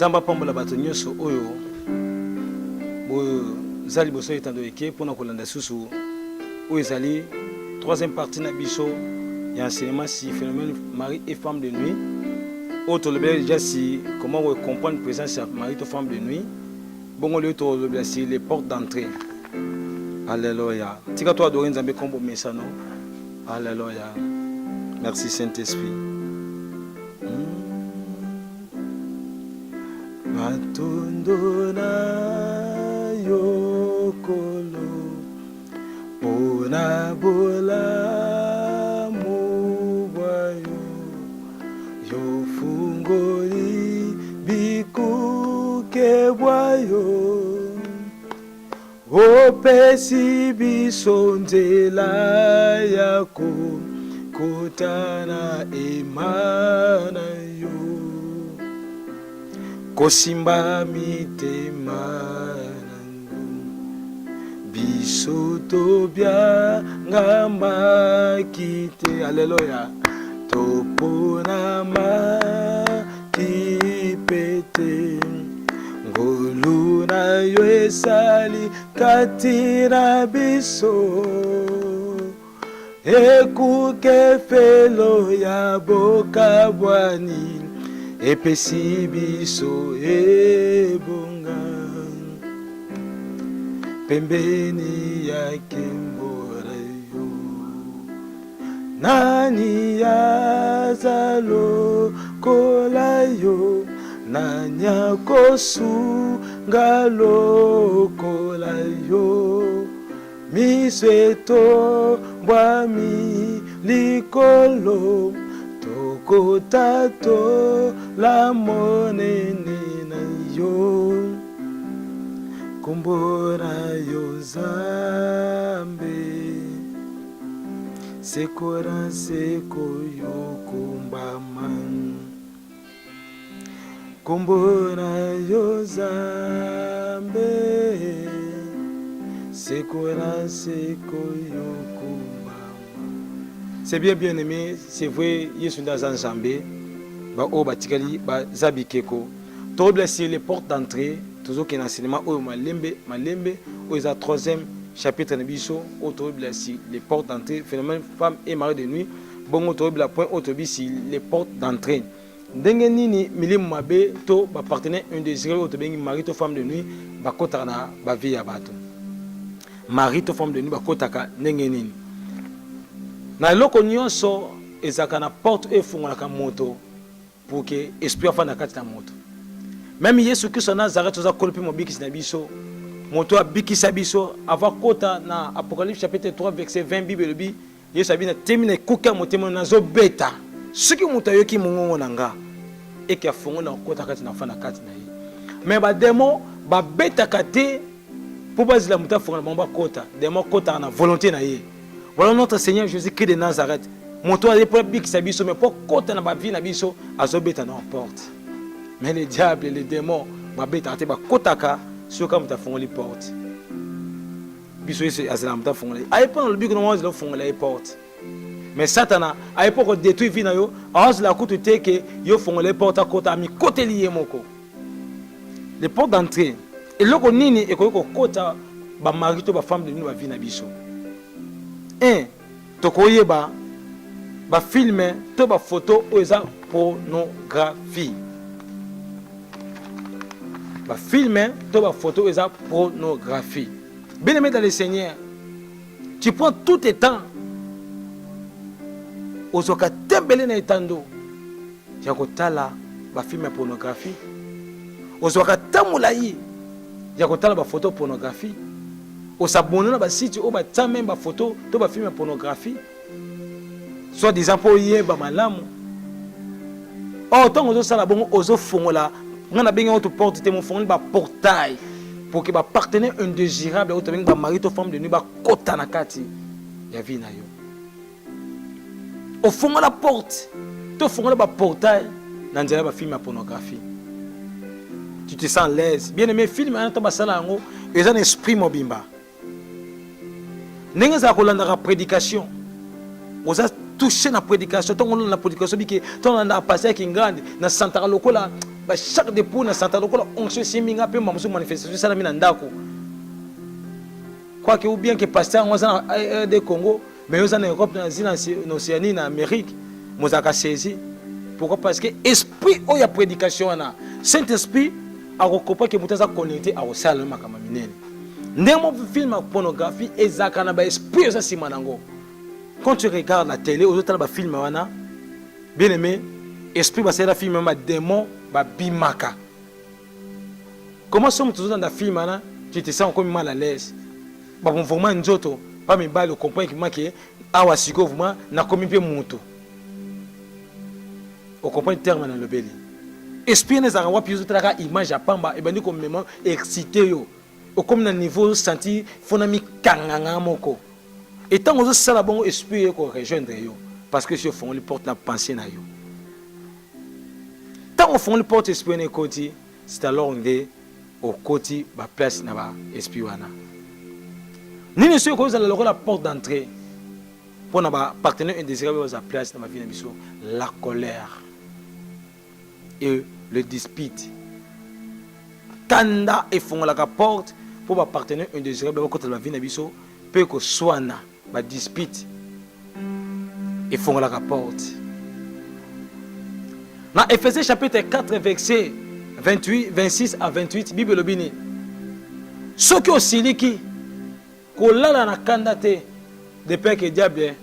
Nzambe apambola bato nyonso oyo boza liboso ya etando eke mpo na kolanda susu oyo ezali troisième partie na biso ya enseignement si phénomène mari et femme de nuit oyo tolobelaki déjà si comment comprendre présence ya mari to femme de nuit. Bongo lelo tolobela sur les portes d'entrée. Alléluia. Tika to adorer Nzambe kombo mesano. Alléluia. Merci Saint-Esprit. Matondo na yo kolo pona bolamu bwa yo Yofungoli bikuke bwa yo, opesi biso nzela ya kokota na ema na yo, kosimba mitema na biso tobiangamaki te. Aleluya, toponamaki mpe te. Ngolu na yo esali kati na biso ekuke felo ya bokabwani epesi biso ebonga pembeni ya nkembo na yo. Nani aza lokola yo? Nani akosunga lokola yo? Miso etombwami likolo, tokotatola monene na yo. Kombo na yo Nzambe, seko na seko yokumbama. Kombo na yo Nzambe, seko na seko yokumbama. C'est bien bien aimé, c'est vrai, Yesu nde aza Nzambe, ba oyo batikali baza bikeko. Tobla sur les portes d'entrée, tozokende na cinéma oyo malembe malembe, oyo eza troisième chapitre na biso, oyo tobla sur les portes d'entrée, phénomène femme et mari de nuit. Bongo toyebela point oyo toyebi sur les portes d'entrée. Ndenge nini milimo mabe to ba partenaires indésirés oyo tobengi mari to femme de nuit bakotaka na ba vie ya bato? Mari to femme de nuit bakotaka ndenge nini? Na eloko nyonso ezalaka na porte oyo efungolaka moto pour que esprit afanda kati na moto. Meme Yesu Kristo ya Nazareth oza kolo mpe mobikisi na biso, moto abikisa biso avant kota na Apocalypse chapitre 3 verset 20, Bible elobi Yesu abi natemi na ekuke ya motema nazobeta, soki moto ayoki mongongo na nga eke afongoli na kokota kati na fanda kati na ye. Mais ba demon babetaka te mpo bazela moto afongola bango bakota. Demon akotaka na volonté na ye. Voilà notre Seigneur Jésus-Christ de Nazareth, moto aye mpo abikisa biso, mais mpo akota na ba vie na biso azobeta na porte. Mais le diable, les démons babetaka te, bakotaka soki moto afongoli porte. Biso Yesu azela moto afongola ye, aye mpo na lobiko na mwa azela ofongola ye porte. Mais Satana aye mpo kodétruire vie na yo, azela kutu te ke yo fongola ye porte akota, amikoteli ye moko. Les portes d'entrée, eloko nini ekoki kokota ba mari to ba femme de nuit ba vie na biso? 1 tokoyeba ba film to ba photo oyo eza pornographie. Ba film to ba photo oyo eza pornographie. Bien-aimé dans le Seigneur, tu prends tout le temps ozwaka tembele na etando ya kotala bafilme ya pornographie, ozwaka ta molai ya kotala bafoto pornographie, osabone na basite oyo batia meme bafoto to bafilme ya pornographie soit disant mpo oyeba malamu. Or ntango ozosala bongo ozofongola, ngai nabengi yango to porte te, mofongoli baportail pour que bapartenaire indésirable oyo tobengi bamari to femme de nuit bakota na kati ya vie na yo. Ofongola porte to fongola baportail na nzela ya bafilme ya pornographie, tu te sens l'aise. Bien aimé, film wana to basala yango eza na esprit mobimba ndenge ezala kolandaka prédication oza. touché na prédication. Ntango olanda na prédication bike, ntango olanda pasteur ya Kingandi, na santaka lokola ba chaque de pour na santaka lokola onction esimbi nga mpe mamosu manifestation esalami na ndako. Quoique ou bien que pasteur yango aza na RD Congo, mais yo oza na Europe, na Asie, na Océanie, na Amérique, mozalaka saisi. Pourquoi? Parce que esprit oyo ya prédication wana, Saint-Esprit akokopa ke moto aza connecté, akosala makambo minene. Ndenge moko film ya pornographie ezalaka na baesprit eza nsima nango. Quand tu regardes la télé, ozotala bafilm wana, bien aimé, esprit basalela film wana, badémon babimaka. Comment so moto ozolanda film wana, tu te sens okomi mal à l'aise, bamouvement nzoto pa mibali, ocomprendre kima ke awa sikoyo vraiment nakomi mpe moto. Ocomprendre terme nalobeli? Esprit wana ezalaka wapi? Ozotalaka image ya pamba, ebandi komema excité yo, okomi na niveau osentir fona mikanganga moko. Et ntango ozosala bongo, esprit ye korejoindre yo, parce que si ofongoli porte na pensée na yo, ntango ofongoli porte, esprit wana ekoti. C'est alors nde okoti baplace na baesprit wana. Nini soki ekozala lokola porte d'entrée mpona bapartenaire indésirable bazala place na bavie na biso? La colère et le dispute. Kanda efongolaka porte mpo bapartenaire indésirable bakotala bavie na biso, mpe koswana, badispute efongolaka porte. Na Ephésiens chapitre 4, verset 28, 26 à 28, Bible elobi nini? Soki osiliki, kolala na kanda te, de peur que diable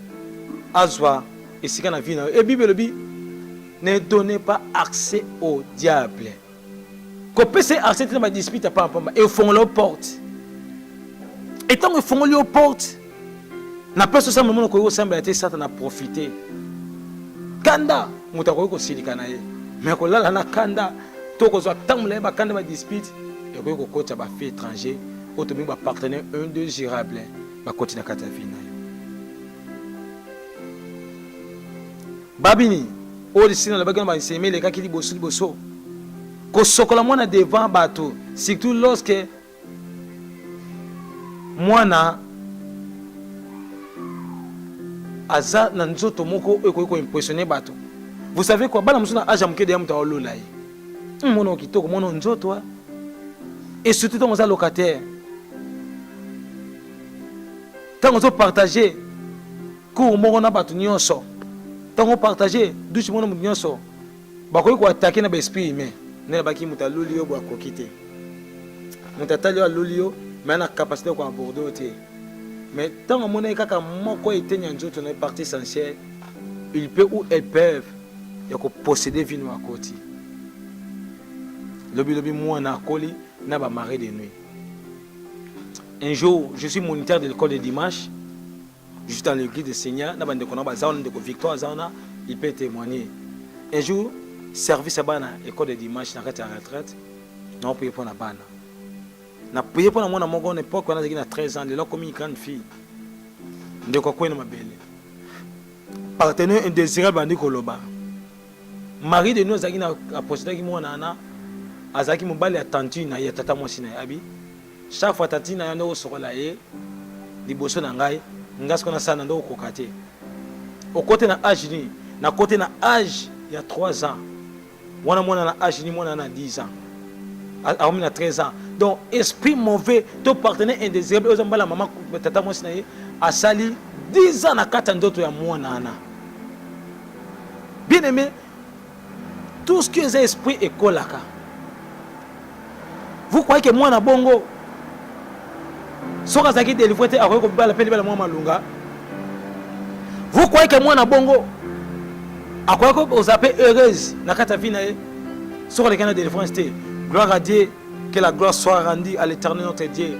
azwa esika na vie na yo. E Bible elobi: ne donnez pas accès au diable. Kopesa ye accès te na badispute ya pambapamba. Efongola yo porte. Etango efongoli yo porte na place osamba, mona okoki kosambela te, Satana profite. Kanda, moto akoki kosilika na ye, mais kolala na kanda to kozwa ntango molai bakanda, badispute, ekoki kokota bafille étranger oyo tobengi bapartenaire indésirable, bakoti na kati ya vie na yo. Babini oyo lisina alobaki na baenseigne elekaki liboso liboso, kosokola mwana devant bato, surtout lorsque mwana aza na nzoto moko oyo ekoki koimpressionne bato. Vous savez quoi, bana mosusu na age ya moke deya moto aolola ye: mwana kitoko, mwana nzoto. Et surtout ntango oza locataire, ntango ozopartage cour moko na bato nyonso, ntango opartage douche moko na moto nyonso, bakoki koattaquer na baesprit humain. Nde nabaki moto aluli yo boye, akoki te. Moto atali yo, aluli yo, mais na capacité ya koaborder yo te. Mais ntango amonaki kaka moko eteni ya nzoto na partie essentielle, il peut ou elles peuvent ya koposséder vino. Akoti lobilobi, mwana akoli na bamari de nuit. Un jour, je suis moniteur de l'école de dimanche, juste dans l'église de Seigneur, na bandeko na baza wana, ndeko Victor aza wana, il peut témoigner. Un jour, service ya bana école de dimanche na kati ya retraite, naoprier mpo na bana, na prier mpo na mwana moko. Na époque wana azalaki na 13 ans, lelo akomi grande fille. Ndeko akwei na mabele, partenaire indésirable bandi koloba. Mari de nuit azalaki na apositaki mwana wana, azalaki mobali ya tantine na ye, ya tata mwasi na ye. Abi chaque fois tantine na ye nde osokola ye liboso na ngai, ngai sikoyo nasala na nde okoka te. Okote na age nini? Nakote na age ya 3 ans wana. Mwana na age nini? Mwana na 10 ans, akomi na 13 ans. Donc esprit mauvais to partenaire indésirable oyo eza mbala mama tata mwasi na ye asali 10 ans na kati ya ndoto ya mwana wana. Bien aimé, tout ce qui eza esprit ekolaka. Vous croyez que mwana bongo, soki azalaki délivré te, akoki kobala mpe libala mwa malunga? Vous croyez que mwana bongo akoki kozala mpe heureuse na kati ya vie na ye soki aleki na délivrance te? Gloire à Dieu, que la gloire soit rendue à l'Éternel notre Dieu,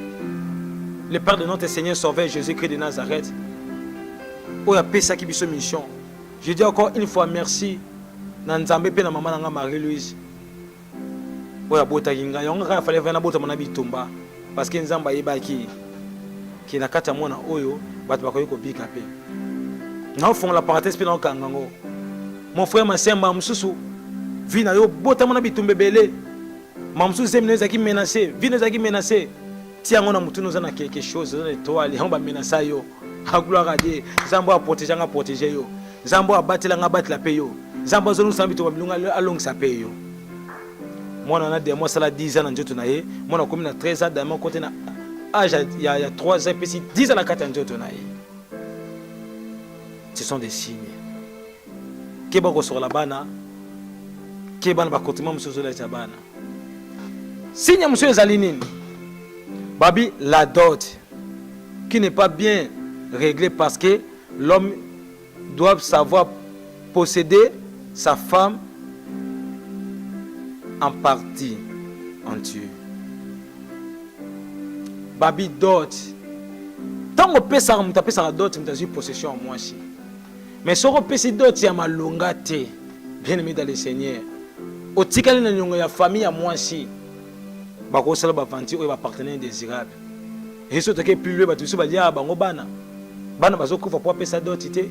le Père de notre Seigneur Sauveur Jésus-Christ de Nazareth, oyo apesaki biso mission. Je dis encore une fois merci na Nzambe mpe na mama na nga Marie-Louise oyo abotaki ngai. Yango kaka fallait vai nabotama na bitumba, parce que Nzambe ayebaki ke na kati ya mwana oyo bato bakoki kobika. Mpe naofongola parenthèse mpe naokanga yango. Mon frère Masemba, mosusu vie na yo botama na bitumba ebele, ma mosusu zemi na yo ezalaki menacé, vie na yo ezalaki menacé. Ti yango na motuna, oza na quelque chose, oza na étoile, yango bamenaça yo. Gloire à Dieu, Nzambe oyo aprotege anga, protege yo. Nzambe oyo abatela nga abatela mpe yo. Nzambe azolongisa bito bilonga alongisa mpe yo. Mwana na demo asala 10 ans na nzoto na ye, mwana akomi na 13 ans, demo kote na age ya, ya 3 ans epesi 10 ans na kati ya nzoto na ye. Ce sont des signes. Keba kosokola bana, keba na bakotima mosusu ozolakisa bana. Signe mosusu ezali nini? Babi la dot qui n'est pas bien réglée parce que l'homme doit savoir posséder sa femme en partie en Dieu. Babi dot. Ntango opesaka moto apesaka dot, moto azwi possession ya mwasi. Mais soki opesi dot ya malonga te, bien aimé dans le Seigneur, otikali na nyongo ya famille ya mwasi, bakosala baventure oyo ba partenaire indésirable. Et soki toke plus loin, bato biso baliaka bango bana. Bana bazokufa po apesa dot te.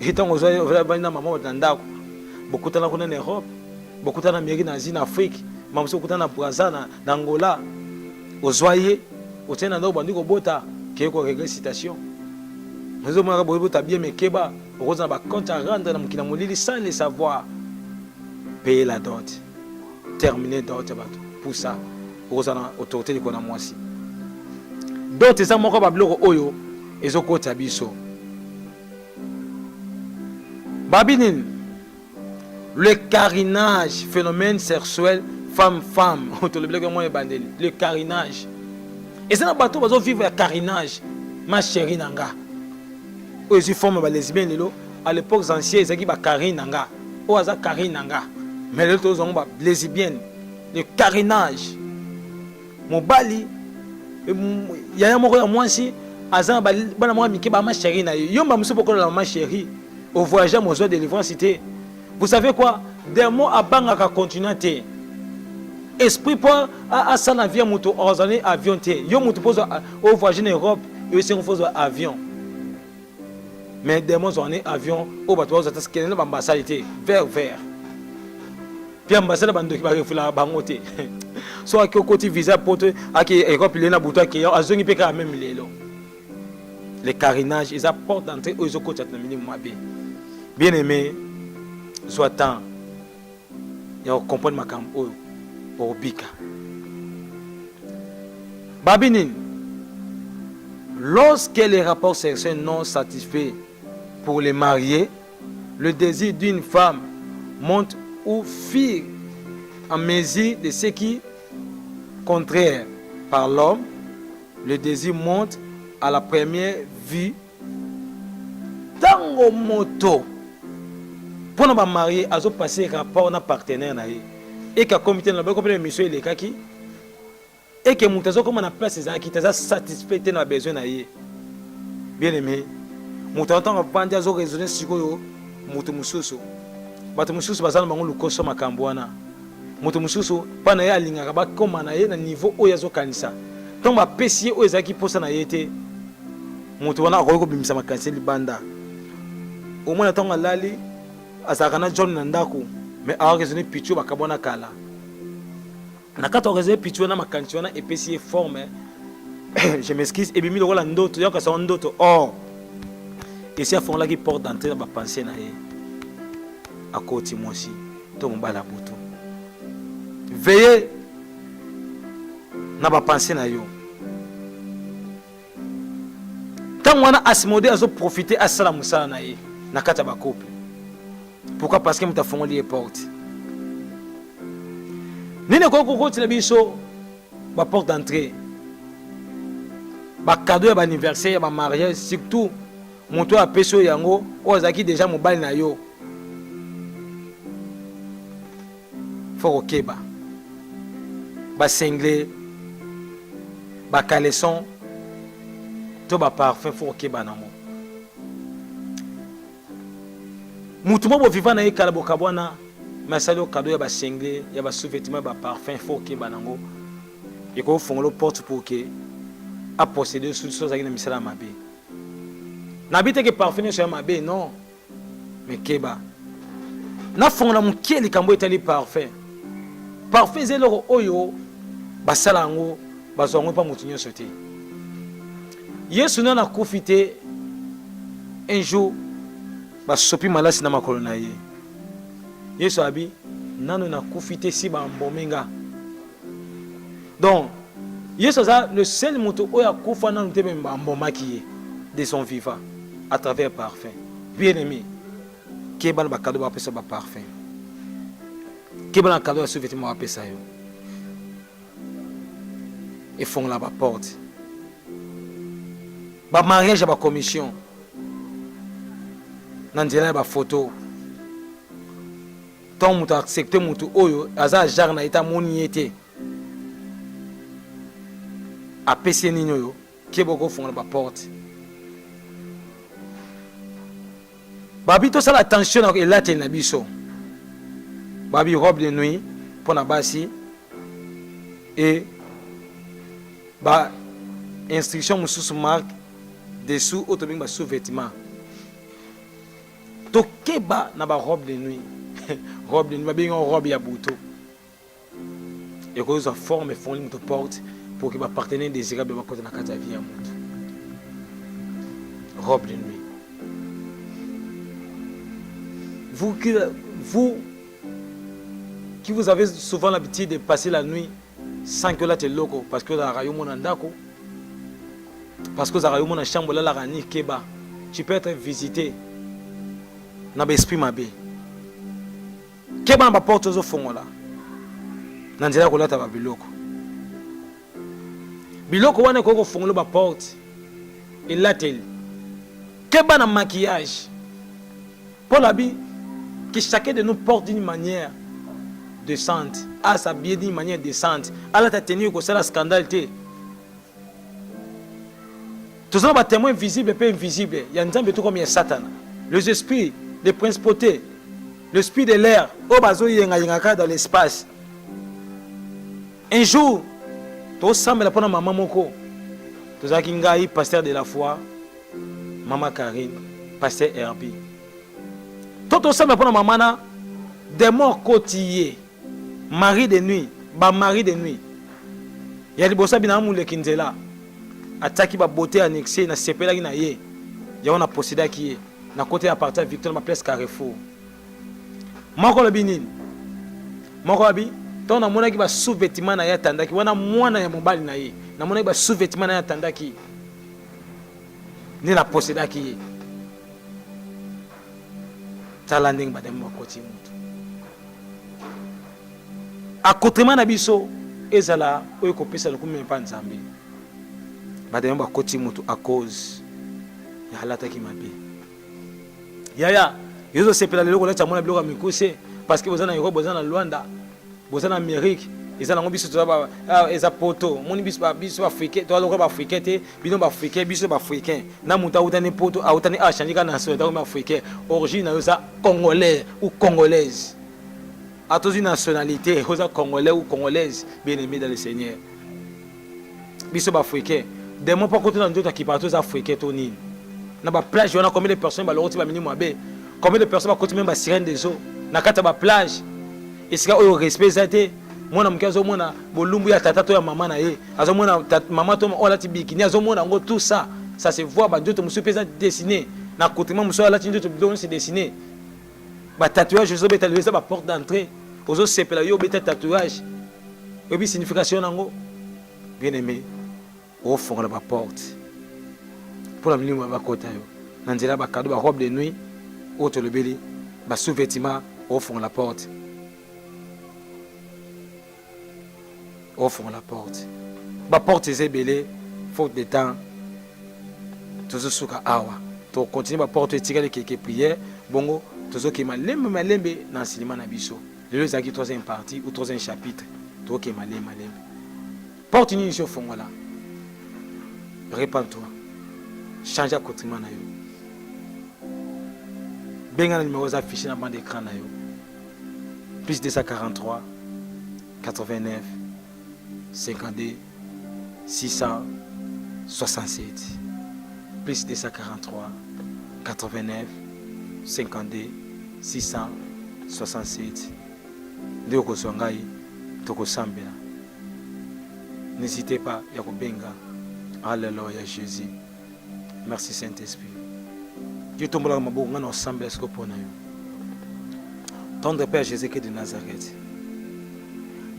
Et ntango ozali na mama bato na ndako, bokutana kuna na Europe, bokutana na Amérique, na Asie, na Afrique, mama mosusu bokutana na Brazza, na, na Angola, ozwa ye, otie na ndako, bandi kobota, keye ko régler situation. Ozomonaka bobota bien, mais keba, okozala ba compte à rendre na mokili na molili sans le savoir. Payer la dot, terminer dot ya bato pour ça okozala na autorité likolo na mwasi. Dot eza moko ya babiloko oyo ezokota biso. Babi nini? Le carinage, phénomène sexuel femme-femme. Tolobelaki yango ebandeli. Le carinage eza na bato bazovivre ya carinage. Ma chérie na nga, oyo ezwi forme ya balesbienne lelo. À l'époque ancien ezalaki bacarine na nga, oyo aza carine na nga, mais lelo tozwa yango balesbienne. Le carinage, mobali yaya moko ya mwasi aza na bana moko ya mike, bama chérie na ye. Yo mba mosusu bokola mama chérie, ovoyage, mozwa délivrance te. Vous savez quoi? Démon abangaka continent te. Esprit mpo asala vie ya moto, ozali avion te. Yo moto mpo ovoyage na Europe, esengo fo ozwa avion, mais démon ozwaka avion oyo bato bazwa te. Kende na baambassade te, vert vert mpe ambassade, bandoki barefulaka bango te. So aki okoti visa poto, aki Europe lelo na butu, ake azongi mpe kaka même lelo. Le carinage eza porte d'entrée oyo ezokotisa na milimo mabe. Bien aimé, zwa temps ya kocomprendre makambo oyo, okobika. Babi nini? Lorsque les rapports sexuels non satisfaits pour les mariés, le désir d'une femme monte au fur à mesure de ce qui contraire par l'homme, le désir monte à la première vue. Ntango moto mpona bamariés azopasser rapport na partenaire na ye, eke akomi te na bako mpe émission elekaki, eke moto azokóma na place ezalaki te, aza satisfait te na besoin na ye. Bien aimé, moto azo ntango avandi azoraisonner sikoyo, moto mosusu, bato mosusu baza na bango lokoso makambo wana. Moto mosusu mpa na ye alingaka bakóma na ye na niveau oyo azokanisa. Ntango bapesi ye oyo ezalaki mposa na ye te, moto wana akoki kobimisa makanisi libanda. Omona ntango alali, azalaka na John na ndako, mais aoraisonner pichu bakabwana kala. Na kati aoraisonner pichu wana, makanisi wana epesi ye forme, je m'excuse, ebimi lokola ndoto, yoka sango ndoto. Or esi afongolaki porte d'entrée na bapensées na ye, akoti mwasi to mobali ya butu. Veille na bapensées na yo. Ntango wana Asmode azoprofiter asala mosala na ye na kati ya bacouple. Pourquoi? Parce que moto afongoli ye porte. Nini ekoki kokotela biso baporte d'entrée? Bacadeau ya baanniversaire ya bamariage, surtout moto oyo apesi oyo yango oyo azalaki déjà mobali na yo, fo kokeba. Basingle, bacaleçon to baparfum, fo kokeba nango. Motu mo boviva na ye kala, bokabwana, me asali yo cadeau ya basingle, ya basous-vêtement, ya baparfum, fo kokeba nango. Ekoki kofongola porte pour ke aposséder so azalaki na misala ya mabe. Nabi te ke parfum nyonso ya mabe, non, mais keba. Nafongola moke likambo etali parfum. Parfum eza eloko oyo basala yango, bazwa yango mpa motu nyonso te. Yesu nano akufi te, un jour Basopi malasi na makolo na ye. Yesu abi nano nakufi te si bambomi nga. Donc Yesu aza le seul moto oyo akufa nanu te me bambomaki ye de son vivant à travers parfum. Bien aimé, keba na bakado bapesa ba parfum. Keba na kado ya sous-vêtement bapesa yo. Efongola ba porte. Ba mariage ya ba commission na nzela ya ba photo. Tant moto accepte moto oyo aza genre na ye te amoni ye te apesi ye nini oyo keba okofongola ba porte. Babi tosala attention na elateli na biso. Babi robe de nuit mpo na basi et ba instruction mosusu marque dessous oyo tobengi ba sous-vêtements. Tokeba na ba robe de nuit. Robe de nuit babengi yango robe ya butu. Ekozwa forme efongoli moto porte pour que ba partenaires désirable bakota na kati ya vie ya moto. Robe de nuit. Vous qui, vous qui vous avez souvent l'habitude de passer la nuit sans que olata eloko parce que ozalaka yo mona ndako, parce que ozalaka yo mona chambre olalaka ni keba, tu peux être visité na ba esprit mabe. Keba na ba porte ozofongola na nzela ya kolata ba biloko. Biloko wana ekoki kofongola ba porte elateli. Keba na maquillage. Paul abi que chacun de nous porte d'une manière décente, a s'habiller d'une manière décente, alata tenue ekosala scandale te. Toza na ba témoins visibles pe invisibles ya Nzambe to comme ya Satana. Les esprits, les principautés, l'esprit de l'air oyo bazo yenga yenga kaka dans l'espace. Un jour tosambela mpona mama moko, tozalaki ngai pasteur de la foi, mama Karine, pasteur Herbie. To tosambela mpona mama na démon akoti ye. Mari de nuit, ba mari de nuit. Ya liboso abina amuleki nzela. Atiaki ba beauté annexe na sepelaki na ye. Yango na possedaki ye. Na côté ya parti ya Victor na place Carrefour. Moko alobi nini? Moko alobi ntango namonaki ba sous-vêtements na ye atandaki wana mwana ya mobali na ye namonaki ba sous-vêtements na ye atandaki nde na possedaki ye. Tala ndenge bademo bakoti mutu. Accoutrement na biso ezala oyo ekopesa lokumu epa Nzambe. Bademo bakoti mutu à cause ya alataki mabe. Yaya, yo ozosepela lelo kolatisa mwana biloko ya mikuse parce que boza na Europe, boza na Luanda, boza na Amerique, eza nango biso toza ba ah, eza poto omoni biso ba biso africain toza lokola ba africain te bino ba africain biso ba africain na moto awutani poto awutani a change kaka nationalité akomi africain origine na yo eza congolais ou congolaise atozwi nationalité oza congolais ou congolaise bien aimé dans le Seigneur biso ba africain demo mpo akoti na nzoto akipaka toza africain to nini na ba plage wana combien de personnes balokoti ba milimo mabe combien de personnes bakoti meme ba sirène des eaux na kati ya ba plage esika oyo respect eza te mwana moke azomona bolumbu ya tata to ya mama na ye azomona mama to oyo alati bikini azomona yango tout ça ça se voit banzoto mosusu mpe eza dessiné na accoutrement mosusu alati nzoto biloko nyonso dessiné ba tatouage ozobeta lelo eza ba porte d'entrée ozosepela yo obeta tatouage oyebi signification nango bien aimé ofongola ba porte mpo na milimo bakota yo na nzela ya bakado ba robe de nuit oyo tolobeli ba sous-vêtements ofongola porte ofongola porte ba porte eza ebele faute de temps tozosuka awa tokontinue ba porte etikali keke prière bongo tozokende malembe malembe na enseignement na biso lelo ezalaki troisième partie ou troisième chapitre tokokende malembe malembe Porte nini si ofongola? Repends-toi. Change accoutrement na yo. Benga na numéro eza affiché na bande d'écran na yo. Plus 243 89 52 667. Plus 243 89 52 667. Nde okozwa ngai tokosambela. N'hésitez pas ya kobenga. Alléluia Jésus. Merci Saint-Esprit. Yo tombolaka maboko ngai na osambela siko mpo na yo. Tendre Père Jésus-Christ de Nazareth.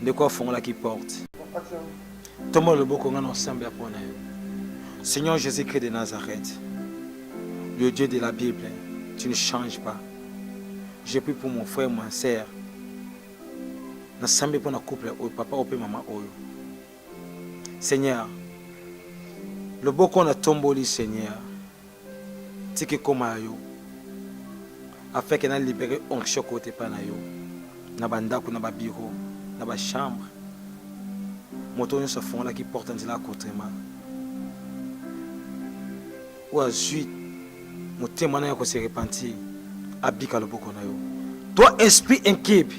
Ndeko afongolaki porte. Tombola loboko ngai na osambela mpo na yo. Seigneur Jésus-Christ de Nazareth, le Dieu de la Bible, tu ne changes pas. Je prie pour mon frère, ma sœur. Nasambi mpo na couple oyo, papa oyo mpe mama oyo. Seigneur, loboko na tomboli Seigneur, tika ekoma ya yo afin que na libere onction kote epai na yo na bandako na babiro na bachambre moto nyonso afongolaki porte nzela ya kotrema oyo azwi motema na ya ko se repentir abika loboko na yo toi esprit incube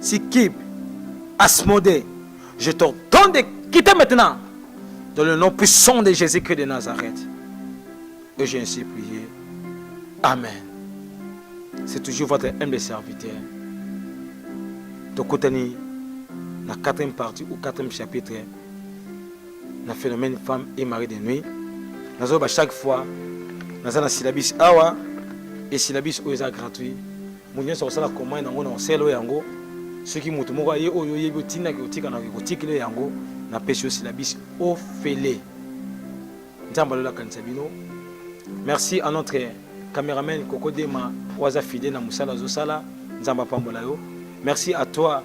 sikibe asmode je t'ordonne de quitter maintenant dans le nom puissant de Jésus-Christ de Nazareth et j'ai ainsi prié amen c'est toujours votre humble serviteur tokutani na quatrième partie ou quatrième chapitre na phénomène femme et mari de nuit nazoloba chaque fois naza na syllabus awa e syllabus oyo eza gratuit moto nyonso akosala commande yango na osala oyo yango soki moto moko aye oyo oyebi otindaki otikanaki kotikela yango napesi yo syllabus ofele nzambe alola akanisa bino merci à notre cameraman Coco Dema oyo aza fidèle na mosala azosala nzambe apambola yo merci à toi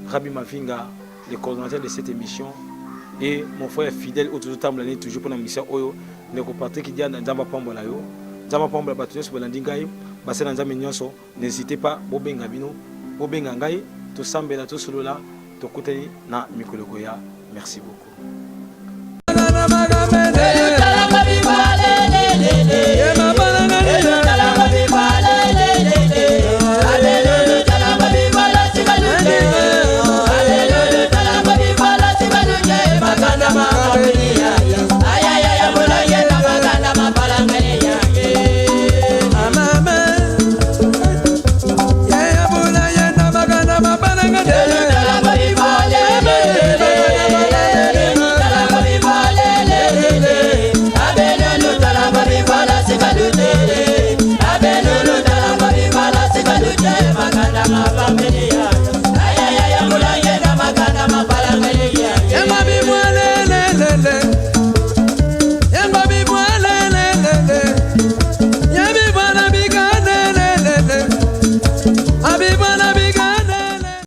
Rabbi Mavinga le coordonnateur de cette émission et mon frère fidèle oyo tozotambola nini toujours mpona mission oyo ndeko Patrick Dianda nzambe apambola yo nzambe apambola bato nyonso balandi ngai basala nzambe nyonso n'hésitez pas bobenga bino bobenga ngai tosambela tosolola tokutani na mikolo ekoya merci beaucoup.